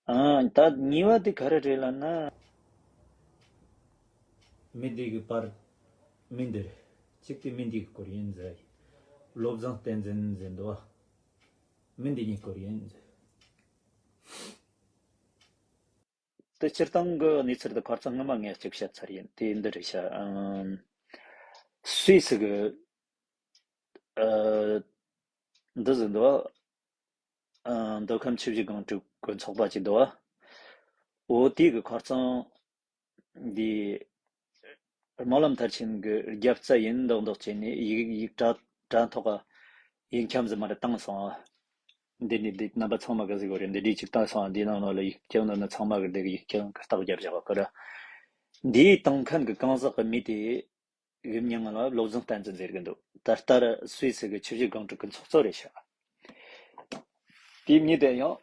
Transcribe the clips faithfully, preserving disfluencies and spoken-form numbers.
ཨ། ད་གཉིས་པ་དེ་ག་རེ་རེད་ལབ་ན། མི་འདི་གི་པར། མི་འདི་རེད། གཅིག་དེ་མི་འདི་གི་སྐོར་ཡིན་ཟེར། བློ་བཟང་བསྟན་འཛིན་ཟེར་འདུག་བ། མི་འདི་གཉིས་སྐོར་ཡིན་ཟེར། དེ་སྤྱིར་བཏང་གི་གནས་ཚུལ་དེ་ཁ་སང་སྔོན་མ་ངས་གཅིག་བཤད་ཚར་ཡིན། དེ་འདི་རེད་ཤག་ཨམ། སུད་སི་གི། ཨ། འདི་ཟིན་འདུག་ཨ། མདོ་ཁམས་ཆུ་བཞི་སྒང་དྲུག་གི་ཚོགས་པ་ཅིག་འདུག་བ། འོ་དེ་གི་ཁ་སང་འདི་སྨོན་ལམ་མཐར་ཕྱིན་གྱི་རྒྱབ་རྩ་ཡིན་མདོག་མདོག་བྱས་ནས་ཡིག་ཡིག་དྲ་དྲ་ཐོག་ག་ཡིག་ཁྱབ་ཟིན་མ་རེད་བཏང་སོང་ཨ། འདི་ནི་འདི་རྣམ་པ་ཚང་མ་ག་ཟིག་གོ་རེད། འདི་འདྲའི་ཅིག་བཏང་སོང་ཨ། འདི་ནང་ལོགས་ལ་ཡིག་ཁྱབ་ནང་ན་ཚང་མ་གི་འདི་གི་ཡིག་ཁྱབ་གི་རྟགས་རྒྱབ་བཞག་གི་ར། འདིའི་བཏང་མཁན་གི་གང་ཟག་གི་མི་དེ་གི་མྱིང་ལ་བློ་བཟང་བསྟན་འཛིན་ཟེར་གི་འདུག་ད་ལྟ་སུད་སི་གི་ཆུ་བཞི་སྒང་དྲུག་གི་ཚོགས་གཙོ་རེད་ཤག་དེའི་མྱི་དེ་ཡང་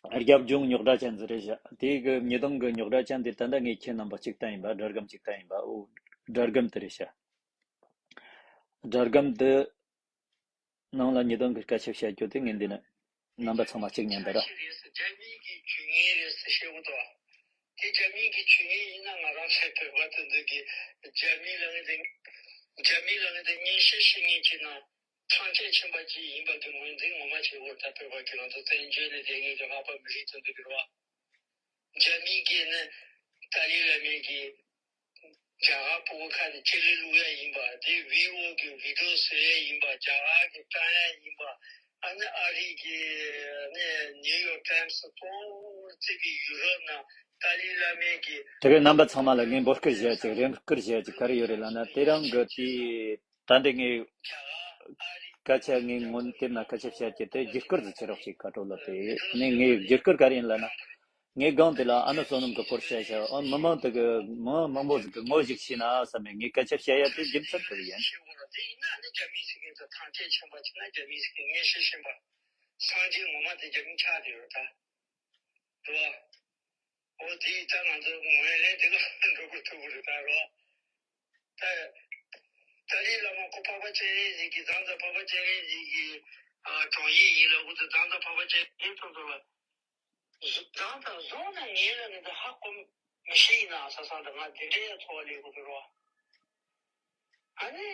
རྒྱབ་ལྗོངས་རྙོག་དྲ་ཅན་ཟིག་རེད་ཤག་དེའི་གི་ཉེས་རྡུང་གི་རྙོག་དྲ་ཅན་དེ་ད་ལྟ་ངས་ཁྱེད་རྣམ་པ་གཅིག་བསྟན་ཡིན་པ། སྒྲ་སྒམ་གཅིག་བསྟན་ཡིན་པ། འོ། སྒྲ་སྒམ་དེ་རེད་ཤག་སྒྲ་སྒམ་དེ་ནང་ལ་ཉེས་རྡུང་གི་སྐད་ཆ་བཤད་རྒྱུ་དེ་ངས་འདི་ནས་རྣམ་པ་ཚང་མ་གཅིག་ཉན་དང་ར། རྒྱ་མིའི་གི་ཇུས་ངན་རེད་ཟེར་བཤད་གོ་དོ། དེ་རྒྱ་མིའི་གི་ཇུས་ངན་ཡིན་ན་ང་རང་ཚོའི་བོད་པ་དེ་ཚོ་གི་རྒྱ་མི་ལ་ངས་དེ་རྒྱ་མི་ལ་ངས་དེ་སྙན་ཞུ་ཞུ་མཁན་གྱི་ནང་ཐང་ཆེན་ཆེན་པ་ཅིག་ཡིན་པ་གི་ངོས་འཛིན་ངོ་མ་བྱེད་དགོས། ད་བོད་པ་ཁྱེད་རང་ཚོ་བཙན་བྱོལ་ནས་བསྡད་མཁན་གྱི་ལྷག་པ་མི་རིགས་དེ་ཚོ་གི་རེད་བ། རྒྱ་མི་གིས་ནི་ཏཱ་ལའི་བླ་མའི་གི་རྒྱ་གར་ཕྲུ་གུ་ཁ་ནས་ཅི་ལི་བླུག་ཡ་ཡིན་པ། དེ་བྷི་ཨོ་གི་བི་ཌི་ཡོ་བཟོ་ཡ་ཡིན་པ། རྒྱ་གར་གི་བཀྲམ་ཡ་ཡིན་པ། ཨ་ནི་ཨ་རི་གི་ནི་ནིའུ་ཡོག་ཊའིམ་སི་གཙོ་བོར་བརྩིས་པའི་ཡུ་རོབ་ནང་ཏཱ་ལའི་བླ་མའི་གི་དེ་གའི་རྣམ་པ་ཚང་མ་ལ་ངས་འབོད་སྐུལ་བྱེད་ཡ་ཅིག་རེ་སྐུལ་བྱེད་ཡ་ཅིག་ག་རེ་ཡོད་རེད་ལབ་ན། དེ་རིང་གི་དེའི་ད་འདི་ངས་སྐད་ཆ་ངས་ངོ་དེབ་ནང་སྐད་ཆ་བཤད་ཀྱི་དེ་བརྒྱུད་སྐུལ་ཟིག་བྱེད་རོགས་བྱེད་ཁ་དྲོ་ལ། དེ་ནས་ངས་བརྒྱུད་སྐུལ་ག་རེ་ཡིན་ལབ་ན། ངས་སྒང་དེ་ལ་ཨ་ནུ་བསོད་ནམས་ཀྱི་སྐོར་བཤད་བྱ། ཨ། མི་མང་དེ་གི་མི་མང་པོ་ཟིག་གི་ངོ་ཞིག་ཤེས་ན་བསམ་ནས་ངས་སྐད་ཆ་བཤད་ཡ་དེ་རྒྱུ་མཚན་དེ་ཡིན། དེ་ཡིན་ན་ནི་རྒྱ་མི་ཟེར་མཁན་དེ་ཐང་ཆེན་ཆེན་པོ་བྱས་ན་རྒྱ་མི་ཟེར་མཁན་ངས་ཤེས་བཞིན་པ། སངས་རྒྱས་ངོ་མ་དེ་རྒྱ་མི་ཆགས་བསྡད་ཡོད་ད། རེད་བ། འོ་དེ་ད་ང་ཚོ་ངོས་ལེན་དེ་ག་འགྲོ་དགོས་ཐུག་གི་རེད་ད། རེད་བ། ད་ཏཱ་ལའི་བླ་མ་ཁོ་འཕགས་པ་སྤྱན་རས་གཟིགས་ཀྱི་ཛཾ་ཛ་འཕགས་པ་སྤྱན་རས་གཟིགས་ཀྱི་ཨ་དྲུང་ཡིག་ཡིན་ལབ་གི་འདུག་ཛཾ་ཛ་འཕགས་པ་སྤྱན་རས་གཟིགས་ཐོག་ཏུ་ལ། ཛཾ་ཛ་བཟུང་ན་ངེས་ལ་ངེས་ད་ཧ་གོ་མི་ཤེས་ཡིན་ན་ས་སང་ད་ང་དེ་འདྲའི་ཚོར་བ་ལས་གི་འདུག་རོ། ཨ་ནི།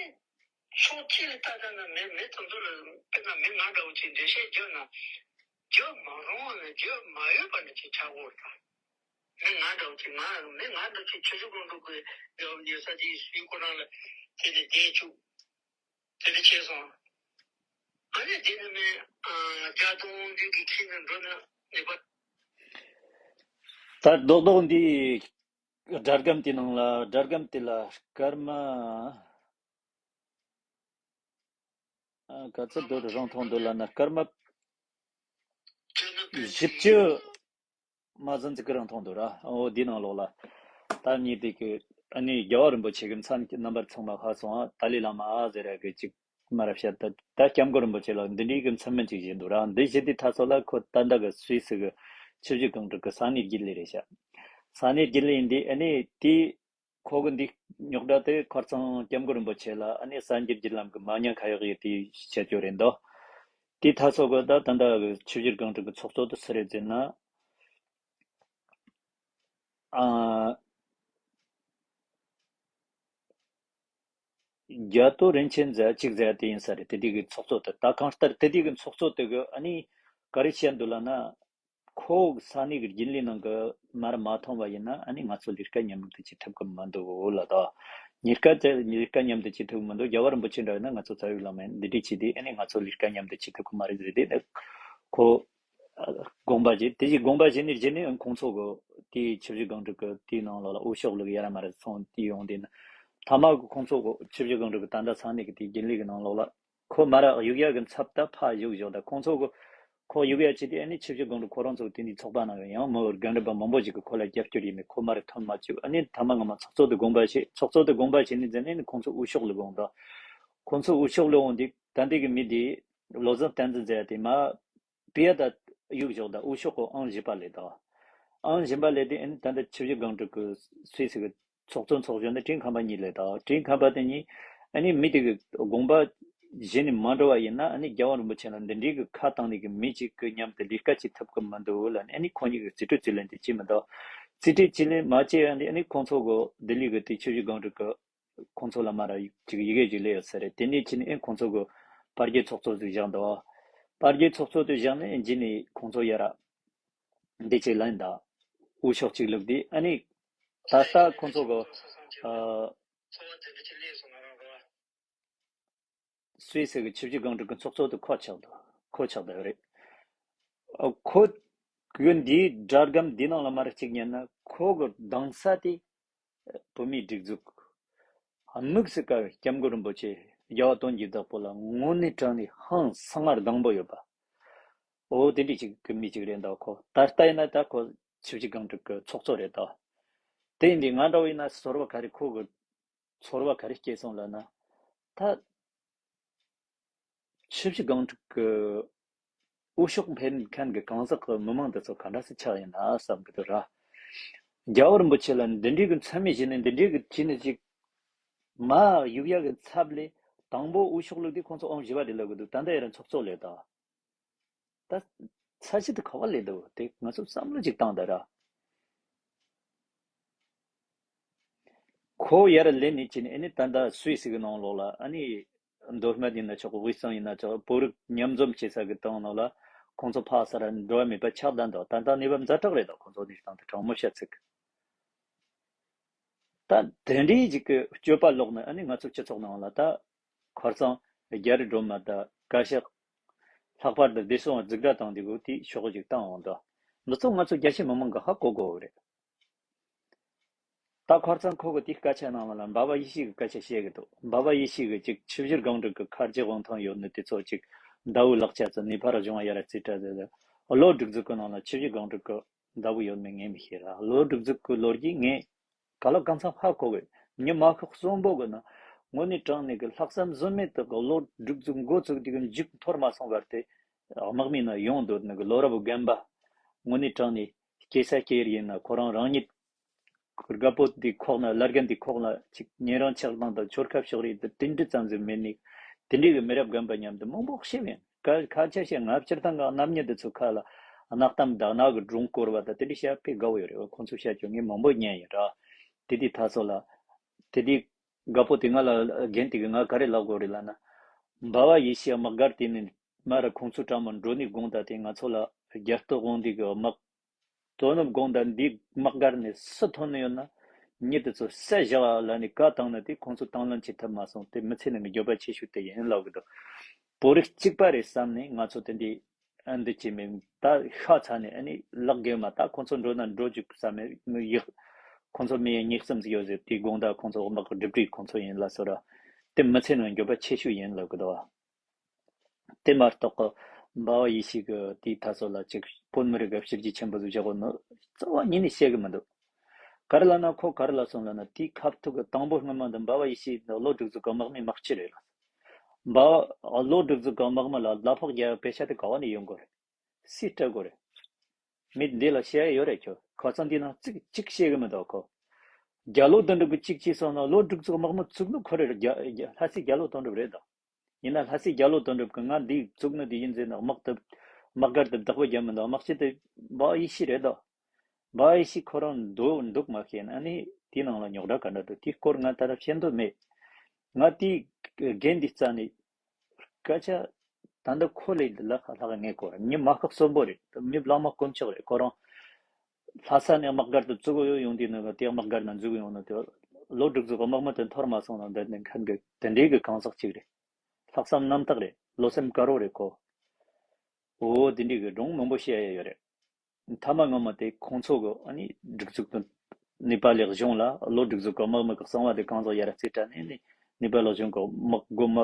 ཕྱོགས་གཅིག་ལ་ལྟ་ལྟ་ན་མི་མི་དེ་ཚོ་ལ་དཔེར་ན་མི་ང་འདྲ་བོ་ཅིག་འགྲེལ་བཤད་བརྒྱབ་ན། བརྒྱབ་མ་རུང་བ་ལ་བརྒྱབ་མ་ཡོད་པ་འདྲ་ཅིག་ཆགས་ཀྱི་ཡོད་རེད་ད། མི་ང་འདྲ་བོ་ཅིག་ང་མི་ང་འདྲ་ཅིག་ཆུ་ཆུ་ཀོང་ཀྲུག་གི་ཡོད་ཡོད་ས་དེའི་སུའི་ཁོ་རང་ལ་དེ་ནས་བསྡད་བཅུག་དེ་འདྲ་བྱས་སོང་། ཨ་ནི་དེ་ནི་མི་རྒྱ་དོན་འདི་གི་ཁྱིམ་ནས་འགྲོ་ན་ནི་པ། ད་རྡོག་རྡོག་འདི་སྒྲ་སྒམ་དེ་ནང་ལ་སྒྲ་སྒམ་དེ་ལ་སྐར་མ། ཨ། ག་ཚོད་འདུག་རང་མཐོང་འདུག་ལབ་ན་སྐར་མ་བཞི་བཅུ་མ་ཟིན་ཙི་གི་རང་མཐོང་འདུག་ར། འོ་འདི་ནང་ལོགས་ལ་ད་ངས་དེ་གི་ཨ་ནི་རྒྱལ་བ་རིན་པོ་ཆེ་གི་མཚན་རྣམ་པར་ཚང་མ་ཧ་སོང་ཨ། ཏཱ་ལའི་བླ་མ་ཨ་ཟེར་ཡ་གི་ཅིག་མ་ར་བཤད། ད་ད་སྐྱབས་མགོན་རིན་པོ་ཆེ་ལ་འདི་འདྲའི་གི་མཚན་སྨད་ཅིག་བཞེས་འདུག་ར། འདི་བཞེས་དུས་ད་ཚོད་ལ་ཁོ་ད་ལྟ་གི་སུད་སི་གི་ཆུ་བཞི་སྒང་དྲུག་གི་ས་གནས་རྒྱུན་ལས་རེད་ཤག་ས་གནས་རྒྱུན་ལས་ཡིན་དུས་ཨ་ནི་དེ། ཁོ་གི་འདི་རྙོག་དྲ་དེ་ཁ་སང་སྐྱབས་མགོན་རིན་པོ་ཆེ་ལ་ཨ་ནི་གསར་འགྱུར་བརྒྱུད་ལམ་གྱི་མ་ཉན་ཁ་ཡག་ཡོད་དེ་བཤད་རྒྱུ་རེད་འདུག་དེ་ད་ཚོད་གི་ད་ད་ལྟ་གི་ཆུ་བཞི་སྒང་དྲུག་གི་ཚོགས་གཙོ་དེ་སུ་རེད་ཟེར་ན། ཨ། རྒྱ་ཏོ་རིན་ཆེན་ཟེར་གཅིག་ཟེར་དེ་ཡིན་ས་རེད། དེ་དུས་ཀྱི་ཚོགས་གཙོ་དེ། ད་གང་ལྟར་དེ་དུས་ཀྱི་ཚོགས་གཙོ་དེ་གི་ཨ་ནི་ག་རེ་བཤད་འདུག་ལབ་ན། ཁོ་ས་གནས་ཀྱི་རྒྱུན་ལས་ནང་གི་མར་མ་ཐོན་པ་ཡིན་ན་ཨ་ནི་ང་ཚོ་ལས་ཀ་མཉམ་དུ་བྱེད་ཐུབ་ཀྱི་མི་འདུག་ལ། ད་ལས་ཀ་དེ་ལས་ཀ་མཉམ་དུ་བྱེད་ཐུབ་ཀྱི་མི་འདུག་རྒྱལ་བ་རིན་པོ་ཆེ་འདྲ་ཡིན་ན་ང་ཚོ་རྩ་བའི་བླ་མ་ཡིན། འདི་འདྲས་བྱས་ཏེ་ཨ་ནི་ང་ཚོ་ལས་ཀ་མཉམ་དུ་བྱེད་ཐུབ་ཀྱི་མ་རེད་ཟེར་ཏེ་ནི་ཁོ་དགོངས་པ་བཞེས། དེ་བཞིན་དགོངས་པ་བཞེས་ནས་བཞེས་ནས་ཁོང་ཚོ་གི་དེའི་ཆུ་བཞི་སྒང་དྲུག་གི་དེའི་ནང་ལོགས་ལ་འོས་ཤོག་བླུག་ཡ་ར་མ་ར་སོང་དེ་ཡོང་དེ་ནི་མཐའ་མ་གི་ཁོང་ཚོ་གི་ཆུ་བཞི་སྒང་དྲུག་གི་ད་ལྟ་ས་གནས་ཀྱི་དེའི་རྒྱུན་ལས་ཀྱི་ནང་ལོགས་ལ། ཁོ་མར་གཡུག་ཡག་གི་ཚབ་ད་ཕར་གཡུག་བཞག་ད་ཁོང་ཚོ་གི་ཁོ་གཡུག་ཡག་བྱས་ཏེ་ཨ་ནི་ཆུ་བཞི་སྒང་དྲུག་ཁོ་རང་ཚོ་དེ་འདྲའི་ཚོགས་པ་ནང་ཡང་མི་རྒན་རབས་པ་མང་པོ་ཞིག་གིས་ཁོ་ལ་རྒྱབ་སྐྱོར་ཡིན་མིན་ཁོ་མར་ཐོན་མ་བཅུག་ཨ་ནི་མཐའ་མ་ངོ་མ་ཚོགས་གཙོ་དེ་དགོངས་པ་བཞེས། ཚོགས་གཙོ་དེ་དགོངས་པ་བཞེས་ནས་ཟེར་ནས་ཁོང་ཚོ་འོས་ཤོག་བླུག་འོང་ད། ཁོང་ཚོ་འོས་ཤོག་བླུག་འོང་དུས་ད་འདི་གི་མི་དེ་བློ་བཟང་བསྟན་འཛིན་ཟེར་ཡ་དེ་མར་ཕར་ད་གཡུག་བཞག་ད་འོས་ཤོག་གི་ཨང་བཞི་པ་སླེབས་ད། ཨང་བཞི་པ་སླེབས་དུས་ཨ་ནི་ད་ལྟ་ཆུ་བཞི་སྒང་དྲུག་གི་སུད་སི་གི་ཚོགས་གཙོ་ཚོགས་གཞོན་ནི་ཀྲིན་ཁན་པ་གཉིས་སླེབས་ད། ཀྲིན་ཁན་པ་དེ་གཉིས་ཨ་ནི་མི་དེ་གི་དགོངས་པ་ གཞི་ནས་མ་འགྲོ་བ་ཡིན་ན། ཨ་ནི་རྒྱལ་བ་རིན་པོ་ཆེ་ལ་འདི་འདྲའི་གི་ཁ་བཏང་ནས་གི་མི་གཅིག་གི་མཉམ་དུ་ལས་ཀ་བྱེད་ཐུབ་གི་མི་འདུག་ལབ་ནས། ཨ་ནི་ཁོ་གཉིས་ཀྱི་རྩིས་སྤྲོད་རྩིས་ལེན་དེ་བྱས་མི་འདུག་རྩིས་སྤྲོད་རྩིས་ལེན་མ་བྱས་ཡ་འདི། ཨ་ནི་ཁོང་ཚོ་གི་ལྡི་ལི་གི་དེ་ཆུ་བཞི་སྒང་དྲུག་གི་ཁོང་ཚོ་ལ་མ་ར་ཅིག་ཡི་གེ་ཅིག་སླེབས་ཡོད་ས་རེད། དེ་ནས་ཕྱིན་ནས་ཨེ་ཁོང་ཚོ་གི་པར་རྒྱས་ཚོགས་གཙོ་ཟིག་བཞག་འདུག་པར་རྒྱས་ཚོགས་གཙོ་དེ་བཞག་ནས་རྗེས་ནས་ཁོང་ཚོ་ཡར་འདི་ཅིག་ལན་དང་འོས་ཤོག་ཅིག་བླུགས་དུས། ཨ་ནི་ད་ལྟ་ཁོང་ཚོ་གི་ཨ། སུད་སི་གི་ཆུ་བཞི་སྒང་དྲུག་གི་ཚོགས་གཙོ་དེ་ཁོ་ཆགས་འདུག་ཁོ་ཆགས་བསྡད་ཡོད་རེད། ཨ། ཁོ་གི་འདིའི་སྒྲ་སྒམ་འདིའི་ནང་ལ་མར་གཅིག་ཉན་ན། ཁོ་གི་གདན་ས་དེ་བོད་མིའི་སྒྲིག་འཛུགས། དམིགས་སུ་བཀར་བའི་སྐྱབས་མགོན་རིན་པོ་ཆེ་རྒྱལ་བ་དོན་གྱི་བདག་པོ་ལ་དངོས་གནས་དྲང་ནས་ཧང་སང་ངར་སྡང་པོ་ཡོད་པ། འོ་དེ་འདྲ་ཅིག་གི་མི་ཅིག་རེད་འདུག་ཁོ་ད་ལྟ་ཡིན་ན་ད་ཁོ་ཆུ་བཞི་སྒང་དྲུག་གི་ཚོགས་གཙོ་རེད་འདུག་དེ་ཡིན་དུས་ང་འདྲ་བོ་ཡིན་ན་ཚོར་བ་ག་རེ། ཁོ་གི་ཚོར་བ་ག་རེ་སྐྱེས་སོང་ལབ་ན། ད་ཆུ་བཞི་སྒང་དྲུག་གི་འོས་ཤོག་འཕེན་མཁན་གྱི་གང་ཟག་གི་མི་མང་འདི་ཚོ་ག་འདྲ་སེ་ཆགས་ཡིན་ན་བསམ་གི་འདུག་ར། རྒྱལ་བ་རིན་པོ་ཆེ་ལ་འདི་འདྲའི་གི་མཚན་སྨད་བྱས་ནས། འདི་འདྲའི་གི་བྱས་ནས་ཅིག་མ་ཡུབ་ཡ་གི་ཚབ་ལས། དང་པོ་འོས་ཤོག་བླུགས་དུས་ཁོང་ཚོ་ཨོམ་བཞི་པ་དེ་ལབ་གི་འདུག་ད་ལྟ་ཡར་ཚོགས་གཙོ་ལས་ད། ད་ཚ་ཞིག་ཏུ་ག་བ་ལས་འདུག་དེ་ང་ཚོ་བསམ་བློ་ཅིག་བཏང་ད་ར། ཁོ་ཡར་ལེན་ནས་ཕྱིན་ནས། ཨ་ནི་ད་ལྟ་སུད་སི་གི་ནང་ལོགས་ལ། ཨ་ནི་མདོ་སྨད་ཡིན་ན་ཆོག་དབུས་གཙང་ཡིན་ན་ཆོག་བོད་རིགས་མཉམ་འཛོམས་བྱེད་ས་གི་སྟེང་ནང་ལ་ཁོང་ཚོ་ཕར་ཚུར་འགྲོ་བ་མེད་པ་ཆགས་བསྡད་འདུག་ད་ལྟ་གནས་བབ་ཛ་དྲག་རེད་འདུག་ཁོང་ཚོ་གནས་སྟངས་དེ་དྲང་མོ་བཤད་ཚིག་ད་དེ་འདྲའི་ཅིག་གི་སྤྱོད་པ་ལོག་ནས། ཨ་ནི་ང་ཚོ་སྤྱི་ཚོགས་ནང་ལ་ད་ཁ་རྩང་རྒྱ་རི་སྒྲོལ་མ་དང་བཀའ་ཤག་ལྷག་པར་དུ་བདེ་སྲུང་འཛུགས་གྲྭ་དང་འདི་གོ་དེ་ཤོག་ཅིག་བཏང་འོང་དོ། འདི་ཚོ་ང་ཚོ་རྒྱ་ཆེ་མི་མང་གི་ཧ་གོ་དགོས་རེད། ད་ཁ་རྩང་ཁོ་གི་དེའི་སྐད་ཆ་ནང་ལ་འབའ་བ་ཡེ་ཤེས་ཀྱི་སྐད་ཆ་བཤད་གི་འདུག་འབའ་བ་ཡེ་ཤེས་ཀྱི་ཅིག་ཆུ་བཞི་སྒང་དྲུག་གི་ཁ་རྗེ་དབང་ཐང་ཡོད་ནི་དེ་ཚོ་ཅིག་ཟླ་བོའི་ལག་ཆ་ཚོ་ནེ་པ་ལ་སྦྱོང་བ་ཡར་རྩིས་སྤྲད་དེ། བློ་སྒྲིག་འཛུགས་ཀྱི་ནང་ལ་ཆུ་བཞི་སྒང་དྲུག་གི་ཟླ་བོ་ཡོད་མེད་ངས་མི་ཤེས་ར། བློ་སྒྲིག་འཛུགས་ཀྱི་ལོ་རྒྱུས་ངས་ག་ལ་གང་འཚམ་ཧ་གོ་གི། མྱི་མ་ཤོག་གསོན་པོ་གི་ན་དངོས་གནས་དྲང་གནས་གི་ལྷག་བསམ་ཟོལ་མེད་དུ་གི་བློ་སྒྲིག་འཛུགས་འགོ་བཙུགས་དུས་གི་མཇུག་འཐོར་མ་སོང་བར་དེ་དམག་མི་ན་ཡོང་འདོད་ནི་གི་ལོ་རབས་རྒན་པ། དངོས་གནས་དྲང་གནས་སྐྱེས་ས་སྐྱེས་ཡུལ་ཡིན་ན། ཁོ་རང་རང་ཉིད་རྒད་པོ་འདི་ཁོག་ན། བླ་རྒན་འདི་ཁོག་ན་ཅིག་ཉེ་རིང་ཆགས་སྡང་དང་ཆོལ་ཁ་ཕྱོགས་རིས་དེ་དེ་འདྲ་ཙམ་ཟིག་མེད་ནི། དེ་འདྲའི་གི་མི་རབས་རྒན་པ་མཉམ་དུ་མང་པོ་བཤད་ཡིན། ཁ་ཁ་ཆ་བཤད། ང་སྤྱིར་བཏང་གི་རྣམ་དབྱེ་འདི་ཚོ་ཁ་ལ་གནའ་གཏམ་དང་གནའ་གི་སྒྲུང་སྐོར་བ་དང་དེ་འདྲ་བཤད་དཔེ་དགའ་བོ་ཡོད་རེད། ཁོང་ཚོ་བཤད་རྒྱུ་ངས་མང་པོ་ཉན་ཡིན་ར། དེ་དུས་ད་སོ་ལ་དེ་དུས་རྒད་པོ་དེ་ང་ལ་རྒན་དེ་གི་ང་ག་རེ་ལབ་དགོས་རེད་ལབ་ན། འབའ་བ་ཡེ་ཤེས་དམག་སྒར་དེ་ནས་མར་ཁོང་ཚོ་གྲམ་མ་འགྲོ་ནས་དགོང་དག་དེ་ང་ཚོ་ལ་རྒྱབ་གཏོར་དབང་འདུས་གི་དམག་དོ་ནུབ་དགོང་དག་འདི་དམག་སྒར་ནས་སུ་ཐོན་ནི་ཡོད་ན། མྱི་དེ་ཚོ་བསད་བཞག་ལབ་ནས་བཀའ་བཏང་ན་དེ་ཁོང་ཚོ་དང་ལེན་བྱེད་ཐུབ་མ་སོང་། དེ་མི་ཚེ་ནང་གི་འགྱོད་པ་ཆེ་ཤོས་དེ་ཡིན་ལབ་གི་འདུག་བོད་རིགས་གཅིག་པ་རེད་བསམ་ནས་ང་ཚོ་དེ་འདྲའི་ཨ་འདི་བྱས་མེད། ད་ཤ་ཚ་ནས་ཨ་ནི་ལག་བརྒལ་མ། ད་ཁོང་ཚོ་འགྲོ་ན་འགྲོ་རྒྱུ་བསམ་མེད་མི་ཡག་ཁོང་ཚོ་མི་ཉེས་གསུམ་ཟིག་ཡོད་ཟེར། དེའི་དགོང་དག་ཁོང་ཚོ་དམག་གི་སྒྲུབ་གྲྭའི་ཁོང་ཚོ་ཡིན་ལ་སོ་ར། དེ་མི་ཚེ་ནང་འགྱོད་པ་ཆེ་ཤོས་ཡིན་ལབ་གི་འདུག་བ། དེ་མ་གཏོགས་ཀྱི་འབའ་བ་ཡེ་ཤེས་ཀྱི་དེའི་ད་སོ་ལ་ཅིག་བོད་མི་རིགས་ཀྱི་ཕྱི་རྒྱལ་ཆེན་པོ་ཟིག་བཞག་གོ་ནི་རྩ་བ་ཉིད་ནས་བཤད་གི་མི་འདུག་ག་རེ་ལབ་ན་ཁོ་ག་རེ་ལབ་སོང་ལབ་ན། དེའི་ཁ་ཐུག་གི་དང་པོ་སྔོན་མ་འདི་འབའ་བ་ཡེ་ཤེས་འདི་བློ་སྒྲིག་འཛུགས་ཀྱི་དམག་མི་དམག་སྤྱི་རེད་ལ། འབའ་བ་བློ་སྒྲིག་འཛུགས་ཀྱི་དམག་མི་ལ་གླ་ཕོགས་རྒྱག་པའི་ཤ་དེ་ག་བ་ནས་ཡོང་དགོས་རེད། སུས་སྤྲད་དགོས་རེད། མི་འདི་ལ་བཤད་ཡ་ཡོད་རེད་ཁྱོད། ཁ་སང་འདི་ནང་ཚིག་གཅིག་བཤད་གི་མི་འདུག་ཁོ། རྒྱ་ལོ་དོན་གྲུབ་ཀྱི་གཅིག་བྱས་སོང་ན་བློ་སྒྲིག་འཛུགས་དམག་མི་བཙུགས་ནི་ཁོ་རེད། རྒྱ་རྒྱ་ལྷ་སའི་རྒྱ་ལོ་དོན་གྲུབ་རེད་དོ། ཡིན་ན་ལྷ་སའི་རྒྱ་ལོ་དོན་གྲུབ་ཀྱིས་ང་འདི་བཙུགས་ནི་འདི་ཡིན་ཟེར་ན་དམག་དེ་དམག་སྒར་དེ་བདག་པོ་རྒྱབ་མི་འདུག་དམག་སྤྱི་དེ་འབའ་ཡེ་ཤེས་རེད་དོ། འབའ་ཡེ་ཤེས་ཁོ་རང་འདུག་འདུག་མ་ཤེས་ན་ནི་དེའི་ནང་ལ་རྙོག་དྲ་ག་འདྲ་འདུག་དེའི་སྐོར་ང་ད་ལྟ་བཤད་འདོད་མེད། ང་དེའི་འགན་འདི་རྩ་ནས་སྐད་ཆ་ད་འདི་ཁོ་ལས་ལ་ལྷག་ངེས་སྐོར་མྱི་མ་ཤོག་གསོན་པོ་རེད། མི་བླ་མ་དཀོན་མཆོག་རེད། ཁོ་རང་ལྷ་ས་ནས་དམག་སྒར་དུ་བཙུགས་ཡོང་དུས་ནི་དེ་དམག་སྒར་ནང་འཛུལ་ཡོང་ནི་དེ་བློ་སྒྲིག་འཛུགས་དམག་མི་དེ་འཐོར་མ་སོང་ན་འདི་ནི་མཁན་གི་དེ་འདྲའི་གི་གང་ཟག་ཅིག་རེད། ལྷག་བསམ་རྣམ་དག་རེད། བློ་སེམས་དཀར་བོ་རེད་ཁོ། འོ་དེ་འདྲའི་གི་སྒྲུང་མང་པོ་བཤད་ཡ་ཡོད་རེད། མཐའ་མ་སྔ་མ་དེ་ཁོང་ཚོ་གི་ཨ་ནི་སྒྲིག་འཛུགས་དང་ནེ་པ་ལི་གཞུང་ལ་བློ་སྒྲིག་འཛུགས་ཀྱི་དམག་མི་གི་གསང་བ་དེ་གང་ཟག་ཡར་རྩིས་སྤྲད་ནས་ནི་ནེ་པ་ལི་གཞུང་གི་དམག་དགོན་མི་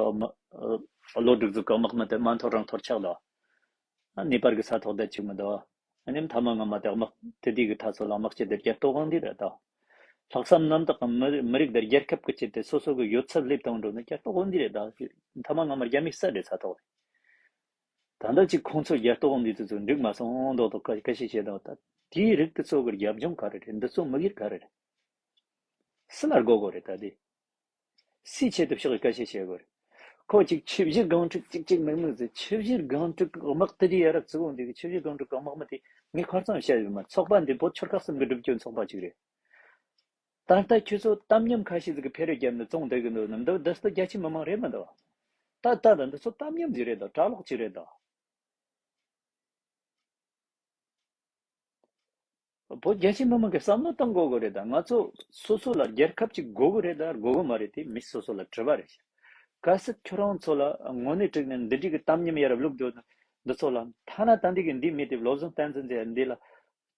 བློ་སྒྲིག་འཛུགས་ཀྱི་དམག་མི་དེ་མ་འཐོར་རང་འཐོར་ཆགས་ལ། ཨ་ནེ་པར་གི་ས་ཐོག་བསྡད་ཅིག་མི་འདུག་ཨ་ནི་མཐའ་མ་སྔ་མ་དེ་དམག་དེ་དུས་གི་ད་སོ་ལ་དམག་སྤྱི་དེ་རྒྱལ་གཏོགས་དབང་འདུས་རེད་ད། ལྷག་བསམ་རྣམ་དག་གི་མི་མི་རིགས་དེ་རྒྱལ་ཁབ་ཀྱི་ཆེད་དུ་སོ་སོ་གི་ཡོད་ཚད་སླེབས་བཏང་འགྲོ་ནི་རྒྱལ་གཏོགས་དབང་འདུས་རེད་ད། མཐའ་མ་སྔ་མ་རྒྱ་མིའི་ས་རེད་ས་ཐོག་རེད། ད་ལྟ་ཅིག་ཁོང་ཚོ་རྒྱལ་གཏོགས་འདི་ཚོ་ཚོ་འགྲིག་མ་སོང་མདོག་མདོག་སྐད་ཆ་བཤད་དང་། ད་དེའི་རིགས་དེ་ཚོ་གི་རྒྱབ་ལྗོངས་ག་རེ་རེད། འདི་ཚོ་དམིགས་ཡུལ་ག་རེ་རེད། སུ་ལ་དགོས་དགོས་རེད། ད་དེ་སུའི་ཆེད་དུ་ཕྱོགས་སྐད་ཆ་བཤད་དགོས་རེད། ཁོ་གཅིག་ཆུ་བཞི་སྒང་དྲུག་གཅིག་གཅིག་མིག་མིག་ཟེར། ཆུ་བཞི་སྒང་དྲུག་གི་དམག་དེ་དུས་ཡ་རབས་བརྩི་བོ་འདི་གི་ཆུ་བཞི་སྒང་དྲུག་གི་དམག་མི་དེ་ངས་ཁ་རྩང་བཤད་ཡོད་མ། ཚོགས་པ་འདི་བོད་ཆོལ་ཁ་གསུམ་གི་སྒྲུབ་རྒྱུ་ཚོགས་པ་གཅིག་རེད། ད་ལྟ་ཁྱོད་ཚོ་གཏམ་ཉམས་ཁ་ཤས་ཟིག་གི་ཕེ་རེ་བརྒྱབ་ནས་བཙོང་བསྡད་གི་འདུག་ནམ། འདི་འདི་ཚོ་རྒྱ་ཆེ་མི་མང་རེད་མི་འདུག། ད་ལྟ་ད་འདི་ཚོ་གཏམ་ཉམས་ཟིག་རེད་ད། གྲྭ་ལོག་ཅིག་རེད་ད། བོད་རྒྱ་ཆེ་མི་མང་གི་བསམ་བློ་བཏང་དགོས་གི་རེད་ད། ང་ཚོ་སོ་སོ་ལ་རྒྱལ་ཁབ་ཅིག་དགོས་གི་རེད་ད། དགོས་གི་མ་རེད། དེ་མི་སོ་སོ་ལ་དྲི་བ་རེད་ཤག། གལ་སྲིད་ཁྱོད་རང་ཚོ་ལ་དངོས་གནས་དྲུག་ནས་འདི་འདྲའི་གི་གཏམ་ཉམས་ཡ་རབས་བླུགས་འདུག་ན། འདི་ཚོ་ལ་ཐ་ན་ད་འདི་གི་འདི་མེད་དེ། བློ་བཟང་བསྟན་འཛིན་ཟེར་འདི་ལ་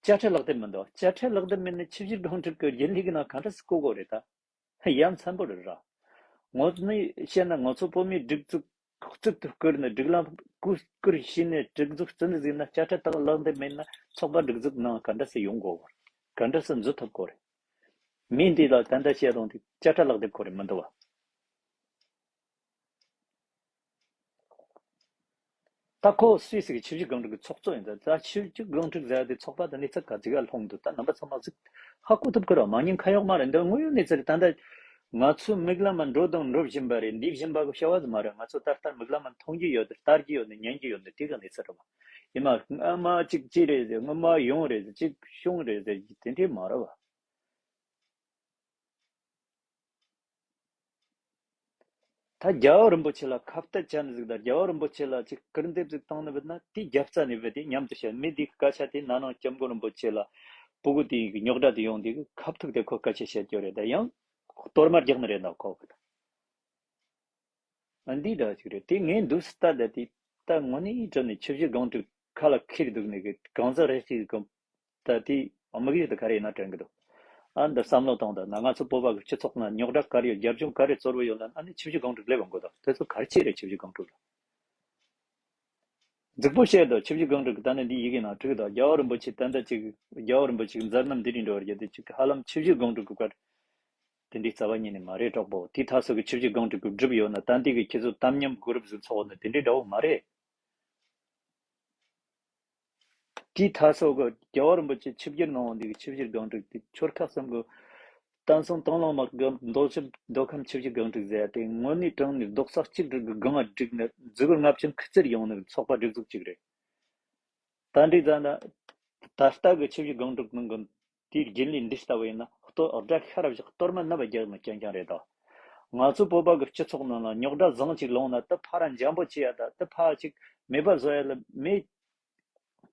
དཔྱ་ཁྲལ་ལག་དེབ་མི་འདུག། དཔྱ་ཁྲལ་ལག་དེབ་མེད་ན་ཆུ་བཞི་སྒང་དྲུག་གི་རྒྱུན་ལས་གི་ནང་ག་འདྲ་སེ་བཀོད་དགོས་རེད་ད། ཡ་མཚན་པོ་རེད་ར། ངོ་ནས་བཤད་ན་ང་ཚོ་བོད་མིའི་སྒྲིག་འཛུགས་ཁོག་རྩིབ་ཏུ་བསྐུར་ནས་སྒྲིག་ལམ་བསྐུར་བསྐུར་བྱས་ནས་སྒྲིག་འཛུགས་རྩ་འཛུགས་ཟིན་ན། དཔྱ་ཁྲལ་ལག་དེབ་མེད་ན་ཚོགས་པ་སྒྲིག་འཛུགས་ནང་ག་འདྲ་སེ་ཡོང་དགོས་རེད། ག་འདྲ་སེ་འཛུལ་ཐུབ་དགོས་རེད། མི་འདི་ལ་ད་ལྟ་བཤད་རུང་དེ་དཔྱ་ཁྲལ་ལག་དེབ་ཁོ་རེ་མི་འདུག་བ། ད་ཁོ་སུད་སི་གི་ཆུ་བཞི་སྒང་དྲུག་གི་ཚོགས་གཙོ་ཡིན་ད། ད་ཆུ་བཞི་སྒང་དྲུག་ཟེར་དེ་ཚོགས་པ་དང་གནས་ཚུལ་ག་ཚོད་ལྷུང་འདུག། ད་རྣམ་པ་ཚང་མ་ཟིག་ཧ་གོ་ཐུབ་ཀི་ར། མ་ཉན་ཁ་གཡོག་མ་རེད། འདི་དངོས་ཡོད་གནས་ཚུལ་རེད། ད་ལྟ་ང་ཚོའི་མིག་ལམ་མ་འགྲོ་དང་འགྲོ་བཞིན་པ་རེད། འདི་བཞིན་པ་གི་བྱ་བ་ཟིག་མ་རེད། ང་ཚོ་ད་ལྟ་མིག་ལམ་མ་མཐོང་རྒྱུ་ཡོད་དེ། ལྟ་རྒྱུ་ཡོད་དེ། དེ་ག་གནས་ཚུལ་རེད་མ། ཡིན་མ་སྔ་མ་གཅིག་ཅི་རེད་ཟེར། སྔ་མ་ཡོང་རེད་ཟེར། གཅིག་བྱུང་རེད་ཟེར། དེ་འདྲས་མ་རེད་བ། ད་རྒྱལ་བ་རིན་པོ་ཆེ་ལ་ཁ་གཏད་བཅག་ནི་ཟིག་དང་། རྒྱལ་བ་རིན་པོ་ཆེ་ལ་ཅིག་སྐུར་འདེབས་ཟིག་བཏང་ནི་བུད་ན། དེའི་རྒྱབ་རྩ་ནས་བུད་དེ་མཉམ་དུ་བཤད། མི་དེའི་སྐད་ཆ་དེ་ན་ནིང་སྐྱབས་མགོན་རིན་པོ་ཆེ་ལ་སྤུ་གུ་དེའི་རྙོག་དྲ་དེ་ཡོང་དུས་ཁ་ཐུག་དེ་ཁོ་སྐད་ཆ་བཤད་རྒྱུ་རེད། ད་ཡང་གཏོར་མ་རྒྱག་ནི་རེད་ད་ཁོ་གི། ཨ་འདི་འདྲ་ཅིག་རེད། དེ་ངས་འདུག་སེ་ལྟ་ད་དེ་ད་དངོས་གནས་དྲང་ནས་ཆུ་བཞི་སྒང་དྲུག་ཁ་ལ་ཁྱེར་འདུག་ནས་གི་གང་ཟག་རེ་གཅིག་གི་ད་དེ་དམིགས་ཡུལ་དེ་ག་རེ་ཡིན་ན་དྲན་གི་འདུག། ཨ་འདི་བསམ་བློ་གཏོང་ད། ན་ང་ཚོ་བོད་པ་གི་སྤྱི་ཚོགས་ནང་རྙོག་དྲ་ག་རེ་ཡོད། རྒྱབ་ལྗོངས་ག་རེ་གཙོ་བོ་ཡོད་ན། ཨ་ནི་ཆུ་བཞི་སྒང་དྲུག་སླེབས་ཡོང་གི་འདུག། དེ་ཚོ་ག་རེ་ཅི་རེད། ཆུ་བཞི་སྒང་དྲུག་ལ་རྫིག་པོ་བཤད་དོ། ཆུ་བཞི་སྒང་དྲུག་གི་ད་ནི་འདི་ཡི་གེ་ནང་བྲིས་དོ། རྒྱལ་བ་རིན་པོ་ཆེ་ད་ལྟ་ཅིག་རྒྱལ་བ་རིན་པོ་ཆེ་གི་མཛད་རྣམ་འདི་རིགས་འགྲོ་བར་བརྒྱུད་དེ་ཅིག་ཧ་ལམ་ཆུ་བཞི་སྒང་དྲུག་གི་བཀའ་དེ་འདྲའི་རྩ་བ་ཉིད་ནས་མ་རེད་གྲོགས་པོ། དེའི་ཐ་སོ་གི་ཆུ་བཞི་སྒང་དྲུག་གི་སྒྲུབ་ཡོད་ན། ད་འདི་གི་ཁྱེད་ཚོ་གཏམ་ཉམས་གོ་རིམ་ཟིག་ཚོགས་ནི་དེ་འདྲའི་འདྲ་བོ་མ་རེད། དེའི་ཐ་སོ་གི་རྒྱལ་བ་རིན་པོ་ཆེ་ཆིབས་བསྒྱུར་གནང་བ་འདི་གི་ཆུ་བཞི་སྒང་དྲུག་དེ་ཆོལ་ཁ་གསུམ་གི་བསྟན་སྲུང་དང་བླངས་དམག་གི་མདོ་ཆིབས་མདོ་ཁམས་ཆུ་བཞི་སྒང་དྲུག་ཟེར་ཡ་དེ་དངོས་གནས་དྲང་ནས་རྡོག་རྩ་གཅིག་སྒྲིལ་གི་སྒང་ང་བསྒྲིགས་ནས་འཛུགས་རྔ་ཆེན་ཁུ་རྩེར་ཡོང་ནི་ཚོགས་པ་སྒྲིག་འཛུགས་གཅིག་རེད། ད་འདི་ཙམ་ན་ད་ལྟ་གི་ཆུ་བཞི་སྒང་དྲུག་ནང་གི་དེའི་རྒྱུན་ལས་འདི་ལྟ་བུ་ཡིན་ན། གཏོར་དགྲ་ཤ་ར་བཞག་གཏོར་མ་རྣམ་པར་རྒྱག་ནི་རྐྱང་རྐྱང་རེད་དོ། ང་ཚོ་བོད་པ་གི་སྤྱི་ཚོགས་ནང་ལ་རྙོག་དྲ་བཟང་ཅིག་ལངས་ན། དེ་ཕར་འཇམ་པོ་བྱེད་ཡ་ད། དེ་ཕར་ཅིག་མེད་པ་བཟོ་ཡ་ལ་མེ་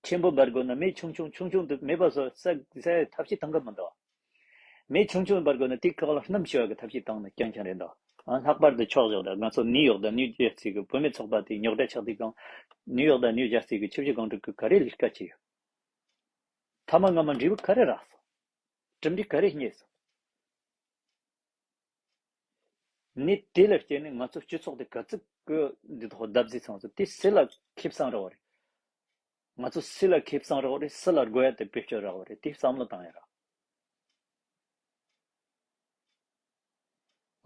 ཆེན་པོ་འབར་དགོས་ན། མེ་ཆུང་ཆུང་ཆུང་ཆུང་དེ་མེད་པ་བཟོ་ས་ས་ཐབས་ཤེས་བཏང་གི་མི་འདུག། མེ་ཆུང་ཆུང་འབར་དགོས་ན་དེའི་ཁག་ལ་སྣུམ་བྱུག་ཡ་གི་ཐབས་ཤེས་བཏང་ནི་རྐྱང་རྐྱང་རེད་འདུག། ཨ་ལྷག་པར་དུ་ཆོག་བཞག་ད། ང་ཚོ་ནིའུ་ཡོག་དང་ནིའུ་ཇར་སི་གི་བུད་མེད་ཚོགས་པ་དེའི་རྙོག་དྲ་ཆགས་དུས་སྒང་། ནིའུ་ཡོག་དང་ནིའུ་ཇར་སི་གི་ཆུ་བཞི་སྒང་དྲུག་གི་ག་རེ་ལས་ཀ་བྱས་ཡོད། མཐའ་མ་སྔ་མ་འབྲས་བུ་ག་རེ་རག་སོང་། གྲུབ་འབྲས་ག་རེ་རྙེད་སོང་། ནི་དེ་ལ་བརྟེན་ནས་ང་ཚོ་སྤྱི་ཚོགས་དེ་ག་ཚོད་ཀྱི་འདི་ཐོག་བརྡབ་གསིག་སོང་ཟེར། དེ་སུ་ལ་ཁེ་བཟང་རག་པ་རེད། ང་ཚོ་སུ་ལ་ཁེ་བཟང་རག་པ་རེད། སུ་ལ་དགོས་ཡ་དེ་བེད་སྤྱོད་རག་པ་རེད། དེ་བསམ་བློ་བཏང་ཡ་རག།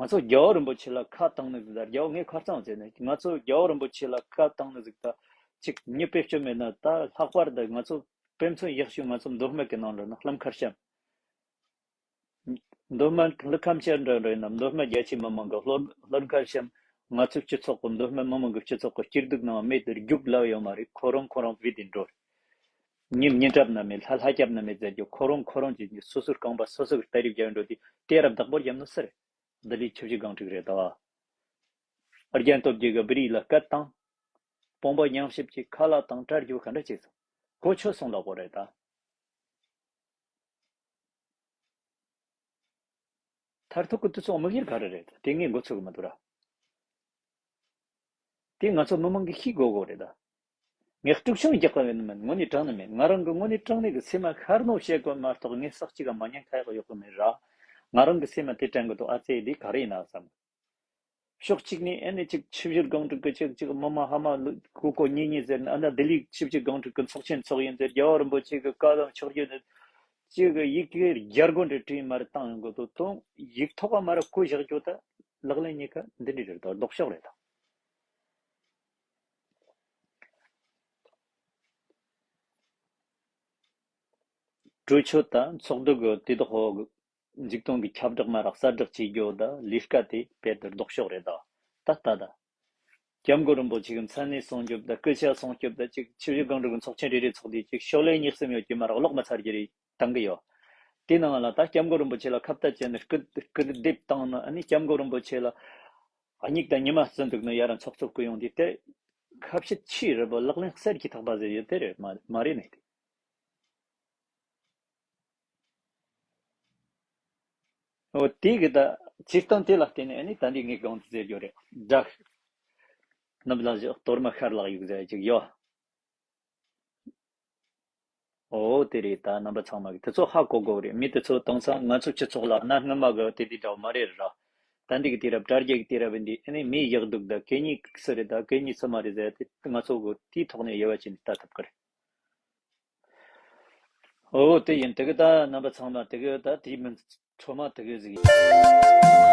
ང་ཚོ་རྒྱལ་བ་རིན་པོ་ཆེ་ལ་ཁ་བཏང་ནི་ཟིག་དང་། རྒྱལ་བ་ངས་ཁ་རྩང་བྱས་ནས། ང་ཚོ་རྒྱལ་བ་རིན་པོ་ཆེ་ལ་ཁ་བཏང་ནི་ཟིག་དང་གཅིག་མྱི་བེད་སྤྱོད་མེད་ན། ད་ལྷག་པར་དུ་ང་ཚོ་དཔེ་མཚོན་ཡག་ཤོས་ང་ཚོ་མདོ་སྨད་ཀྱི་ནང་ལ་ན་ཀླུ་མཁར་བྱམས། མདོ་སྨད་ཀླུ་མཁར་བྱམས་འདྲ་འདྲ་ཡིན་ན། མདོ་སྨད་རྒྱ་ཆེ་མི་མང་གི་ཀླུ་ཀླུ་མཁར་བྱམས་ང་ཚོའི་སྤྱི་ཚོགས་ཀྱི། མདོ་སྨད་མི་མང་གི་སྤྱི་ཚོགས་ཀྱི་སྐྱིད་སྡུག་ནང་མེད་དུ་རྒྱུགས་ལབ་ཡོད་མ་རེད། ཁོ་རང་ཁོ་རང་བུད་དེ་འགྲོ་རེད། མྱི་མྱི་འདྲབ་ན་མེད། ལྷ་ལྷ་རྒྱབ་ན་མེད་ཟེར་རྒྱུ། ཁོ་རང་ཁོ་རང་གི་སོ་སོའི་རྐང་པ་སོ་སོ་གིས་སྟ་རེ་བརྒྱབ་འགྲོ་དུས། དེ་རབས་བདག་པོ་རྒྱབ་ནི་སུ་རེད། འདི་ལས་ཆུ་བཞི་སྒང་དྲུག་རེད་དོ། རྒྱན་སྟོབས་རྒྱལ་གྱིས་བོད་རིགས་ལ་སྐད་བཏང་། དཔུང་པ་ཉམས་ཞིབ་ཀྱིས་ཁ་ལག་བཏང་། གྲ་རྒྱུག་ག་འདྲ་བྱས་སོང་། གོ་ཆོད་སོང་ལབ་དགོས་རེད་ད། མཐར་ཐུག་གི་དུས་ཚོད་དམིགས་ཡུལ་ག་རེ་རེད། དེ་ངས་མགོ་ཚོད་གི་མི་འདུག་ར། དེ་ང་ཚོ་མི་མང་གིས་ཤེས་དགོས་དགོས་རེད་ད། ངས་དཀྲུག་ཤིང་རྒྱག་གི་ཡོད་ནི་མིན། དངོས་གནས་དྲང་ནི་མིན། ང་རང་གི་དངོས་གནས་དྲང་གནས་ཀྱི་སེམས་མ་ཤར་ནོ་བཤད་དགོས་མ་གཏོགས། ངས་ས་གཅིག་ག་མ་ཉན་ཁ་ཡག་ཡོད་གི་མིན་ར། ང་རང་གི་སེམས་མ་དེ་དྲན་གི་འདུག། ཨ་ཙེ་འདི་ག་རེ་ཡིན་ན་བསམ། ཕྱོགས་གཅིག་ནས་ཨ་ནི་ཅིག་ཆུ་བཞི་སྒང་དྲུག་གི་ཅིག་ཅིག་མི་མང་ཕ་མ་ལ་ཀུ་ཀོ་གཉིས་གཉིས་ཟེར་ནས། ཨ་ན་ལྡི་ལི་ཆུ་བཞི་སྒང་དྲུག་གི་ཚོགས་ཆེན་ཚོགས་ཡིན་ཟེར། རྒྱལ་བ་རིན་པོ་ཆེ་གི་བཀའ་དང་ཆོས་བརྒྱུད་ནས་ཅིག་ཡི་གེ་རྒྱལ་སྒོ་འདྲ་བྲིས་མ་རེད་བཏང་ཡོང་གི་འདུག། དང་ཡིག་ཐོག་ག་མ་ར་བཀོད་བཞག་རྒྱུ་ད། ལག་ལེན་གཉིས་ཀ་འདི་འདྲ་རེད་དོ། ལྡོག་ཕྱོགས་རེད་དོ། གྲོས་ཆོད་དང་ཚོགས་འདུ་གི་དེ་དག་འོག་གི་འཛུགས་སྐྱོང་གི་ཁྱབ་བསྒྲགས་མ་རག་གསལ་བསྒྲགས་བྱེད་རྒྱུ་ད་ལས་ཀ་དེ་དཔེ་དེར་ལྡོག་ཕྱོགས་རེད་ད། ད་ལྟ་ད། སྐྱབས་མགོན་རིན་པོ་ཆེ་གི་མཚན་གནས་སྲུང་སྐྱོབ་དང་སྐུ་ཕྱྭ་སྲུང་སྐྱོབ་དང་ཅིག་ཆུ་བཞི་སྒང་དྲུག་གི་ཚོགས་ཆེན་རེ་རེ་ཚོགས་དུས་ཅིག་ཤོ་ལོ་ཀ་གཉིས་གསུམ་ཡོད་ཀྱི་མ་རག་ཀློག་མ་ཚར་གྱི་རེད་བཏང་གི་ཡོད། དེའི་ནང་ལ་ད་སྐྱབས་མགོན་རིན་པོ་ཆེ་ལ་ཁ་བཏད་བྱས་ནས་སྐུར་སྐུར་འདེབས་བཏང་ནས་ཨ་ནི་སྐྱབས་མགོན་རིན་པོ་ཆེ་ལ་སྙིགས་དང་ཉི་མ་བརྩི་འདུག་ནས་ཡར་ཚོགས་གཙོ་བསྐོས་ཡོང་དུས་དེ་ཁ་བཤད་ཆེས་རེད་པ་ལག་ལེན་གསེར་གྱི་ཐག་པ་ཟེར་ཡོད་དེ་རེད་མ་མ་རེད་ནས་དེ། འོ་དེ་གི་ད་སྤྱིར་བཏང་དེ་ལ་བརྟེན་ནས་ཨ་ནི་ད་འདི་ངས་གང་དུ་ཟེར་རྒྱུ་རེད་བསྒྲགས། རྣམ་ལ་གཏོར་མ་ཤར་ལག་ཡུག་ཟེར་ཅིག་ཡོད། འོ་དེ་རེད། ད་རྣམ་པ་ཚང་མ་གི་དེ་ཚོ་ཧ་གོ་དགོས་རེད། མི་དེ་ཚོ་དེང་སང་ང་ཚོ་སྤྱི་ཚོགས་ལ་གནའ་སྔ་མ་གི་དེ་འདི་འདྲ་བ་མ་རེད་ར། ད་འདི་གི་དུས་རབས་དྲ་རྒྱ་གི་དུས་རབས་འདི་ཨ་ནི་མིའི་ཡག་སྡུག་ད་གད་སྙིགས་སུ་རེད་ད་གད་སྙིགས་སུ་མ་རེད་ཟེར་དེ་ང་ཚོ་གི་དེའི་ཐོག་ནས་དབྱེ་བ་ཕྱེ་ནས་ལྟ་ཐུབ་ཀི་རེད། འོ་དེ་ཡིན། དེ་གི་ད་རྣམ་པ་ཚང་མ་དེ་གི་ད་དེའི་མིན་ཁྲོ་མ་དེ་གི་ཟིག་ཡིན།